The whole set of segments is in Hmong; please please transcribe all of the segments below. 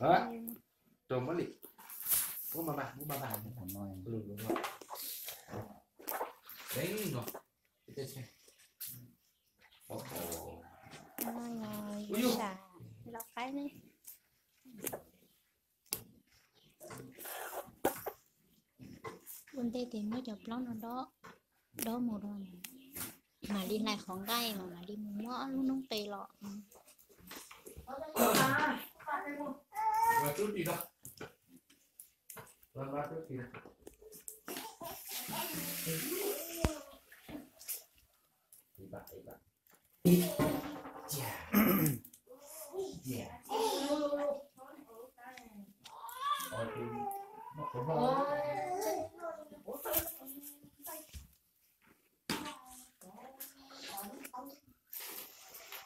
Rau Mab Lis. Muab mas mas, muab mas mas. Lus lus no. Deev no. Ua ntej ces muab cov plaub no dob, dob mus rau, mam li hlais qhov nqaij mas mam li mus muab lub noob qes los.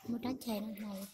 Muab rab chais no hlais.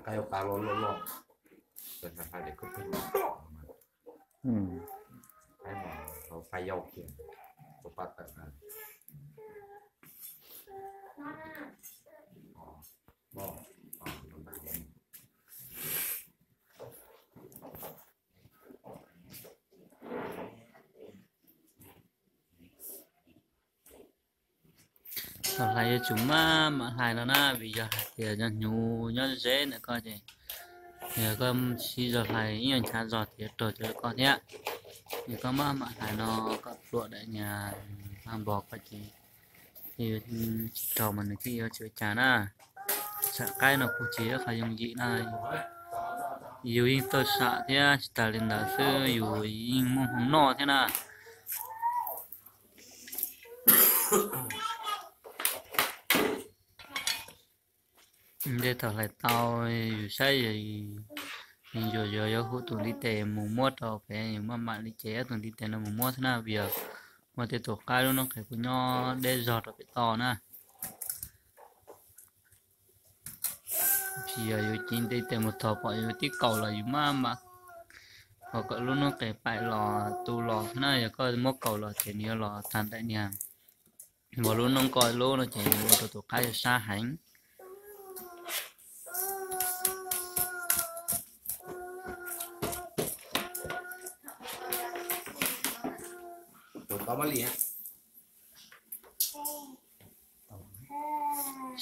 Qaib ua pa loj loj loj, txawm hais tias koj pheej qaib mas hauv pa yau kiag, ua pa tawm na. Thaum hlais yuav tsum maj mam hlais no na, vim yog hais tias cov hnyuv nyob ze ntawm koj ces yog koj sib zog hlais ib nyuag nchav zog ces yuav raug cov koj thiab. Yog koj maj mam hlais no, koj pluam daim niag npog koj ces tsis raug mas nws thiaj yuav tsis ua cas na. Tsham qaib no kuj tsis yog qhov yooj yim na, yus yeej tawj sam thiab tsis tas li ntawd xwb yus yeej muaj hmoo noj thiab na. Ntej thaum hlais tau, yus saib yus yuav yuav hu tus ntiv tes mus muab rau pem, yus maj mam li cev ob tug ntiv tes no mus muab thiab na, vim yog muaj tej tus qaib lub noob qes kuj nyob deb zog rau pem toj na. Tsis yog yus cev ntiv tes mus thov pom yus tib kaum los yus maj mam, kom lub noob qes paim los tu los thiab na, yog koj muab kaum los ces nws yuav los tag ntaim niag npog lub noob ko lub no ces nws ua rau tus qaib sab heev.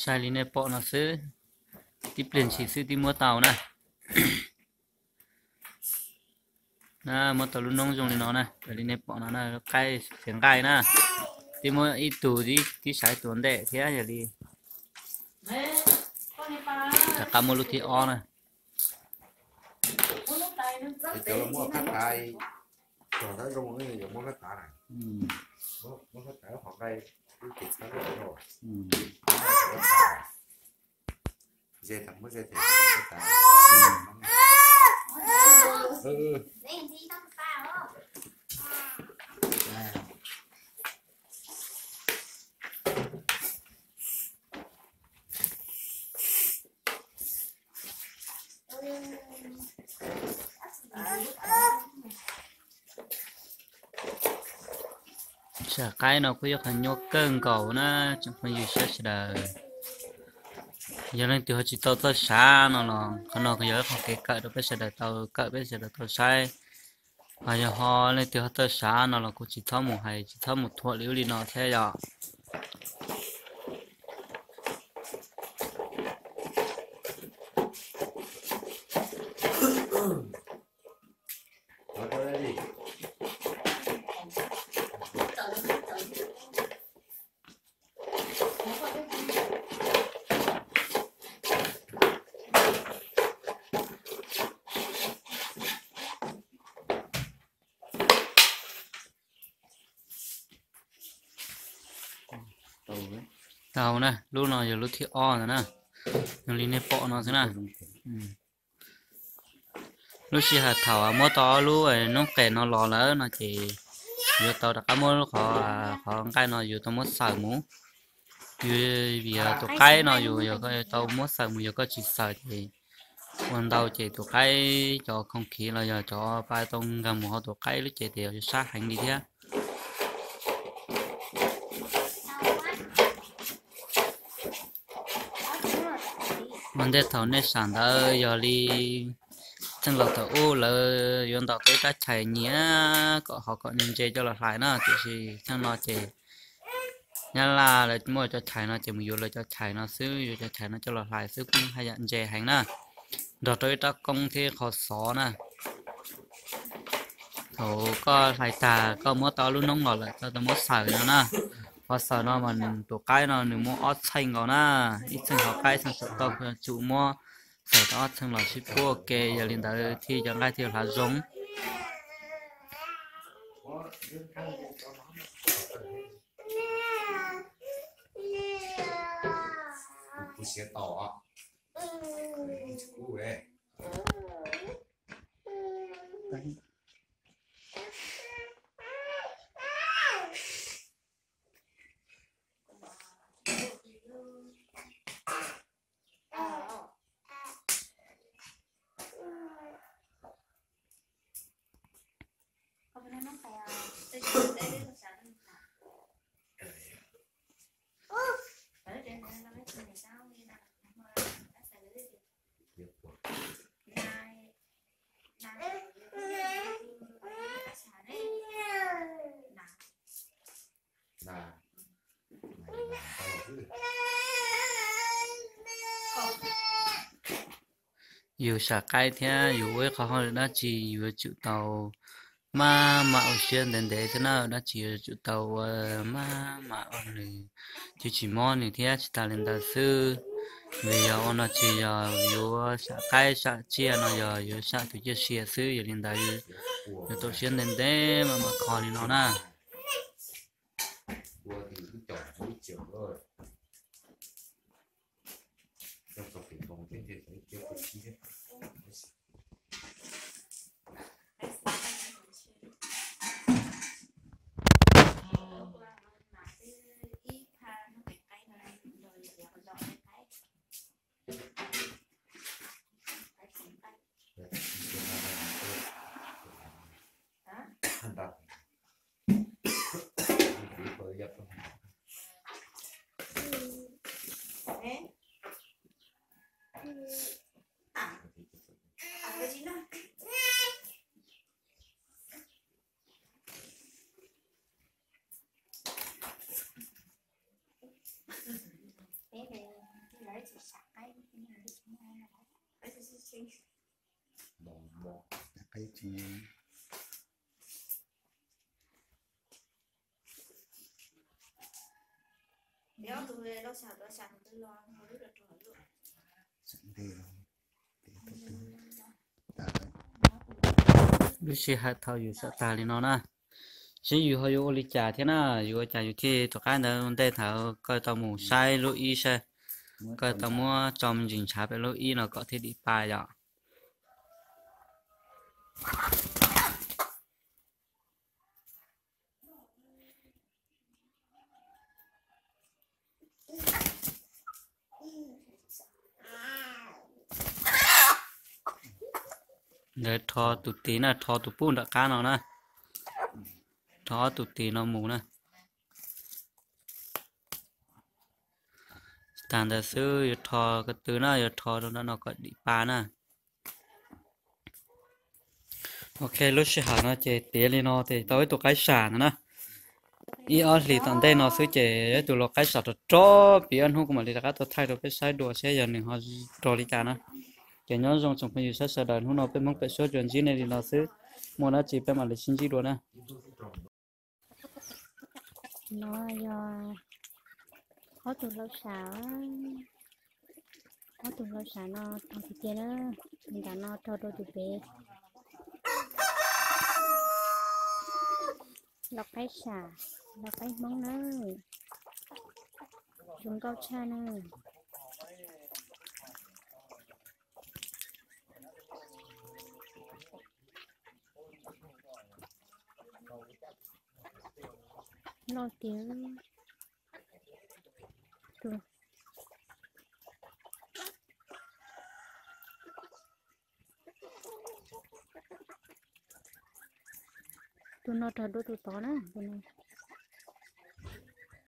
Saib li nej pom no xwb, tib pliag ntshis xwb twb muab tau na. Na, muab tau lub noob zoo li no na, raws li nej pom no na, qaib txiv nqaij na. Twb muab ib tug, twb sawv tus ntej thiab yog li. Rov qab muab lub thib ob na. Cov los muab phab tav, tog tab zoo, yuav muab phab tav na. Muab phab tav qhov nqaij, ib ces txhab loj. Ze tas, muab ze tas, phab tav. Tsham qaib no kuj yog qhov nyuaj kawg nkaus na tsoom phooj ywg sawv daws. Yog leej twg ho tsis tau txawj sav no los qhov no yog ib qho kev kawm rau peb sawv daws tau kawm, peb sawv daws tau saib. Ho yog ho leej twg ho txawj sav no los kuj tsis txhob mus hais, tsis txhob mus thuam li ub li no thiab yom. Tau na, lub no yog lub thib ob ntawd na, zoo li nej pom no xwb na. Lub sij hawm thaum muab tau ob lub noob qes no los lawm no ces yuav tau rov qab muab lub qhov, qhov nqaij no yuav tau muab xaws mus. Yus, vim yog tus qaib no yus yog tau muab xaws mus, yog koj tsis xaws ces ua ntau ces tus qaib cov khoom khiv los yog cov pa tau nkag mus hauv tus qaib lub cev ces yog sab heev li thiab. Ua ntej thaum nej sam ntawd yog li txheej laus thaum ub lawv yuav ntaus tau ib rab chais nyiam kom ho kom ntse ntse coj los hlais na, tiam sis txheej no ces Nyab Laj lawv muaj cov chais no ces mus yuav lawv cov chais no xwb, yuav cov chais no coj los hlais xwb, kuj haj yam ntse heev na. Nrog rau ib rab koob thiab qhov xov na. Thaum koj hlais tag koj muab tau lub noob los lawm koj tau muab xaws no na. Qhov xaws no mas tus qaib no nws muaj ob txheej nkaus na, ib txheej hauv qaib, txheej saum toj, tsum muab xaws tau ob txheej los sib pub ua ke, yog li ntawd thiaj cov nqaij thiaj hlav zoo. Yus sam qaib thiab yus ua ib qho hauj lwm dab tsi yus yuav tsum tau maj mam ua siab ntev ntev thiab na, dab tsi yuav tsum tau ua maj mam ua nws thiaj tsis mob nws thiab. Tsis tas li ntawd xwb, vim yog ua no tsis yog yuav sam qaib sam tsiaj no, yog yuav sam tus ciaj sia xwb, yog li ntawd yuav tau siab ntev ntev maj mam kho li no na. Lub sij hawm thaum yus sam tag li no na, seb yus ho yuav ua li cas thiab na, yus ua cas yus thiaj, tom qab ntawd ua ntej thaum koj tau mus saib lub ib saib, koj tau muab tso me ntsis ntshav pem lub ib no kom thiaj dim pa yom. Ntawd rho tus tis na, rho tus pub nram qab no na, rho ob tus tis no mus na. Tag ntawd xwb yuav rho ko tw na, yuav rho rau nram no kom dim pa na. Ok, lub sij hawm no ces tiav li no ces tau ib tug qaib sam no na. Ib ob hlis tom ntej no xwb ces ib tug lau qaib sam rog rog, piv ob hnub kuv mam li rov qab tau thaij rau peb saib dua seb yog nws ho rog li cas na. Ces nyob zoo tsoom phooj ywg sawv daws, hnub no peb Hmoob pem suab tsuas ntsib nej li no xwb, muaj dab tsi peb mam li sib ntsib dua na. No yog ob tug lau sam, ob tug lau sam no rog tiag tiag na, ntawm no rog rau tus pem. Lau qaib sam, lau qaib Hmoob na. Zoo nkauj tshaj na. Loj tiag. Tus, tus no rog dua tus tod na, tus no.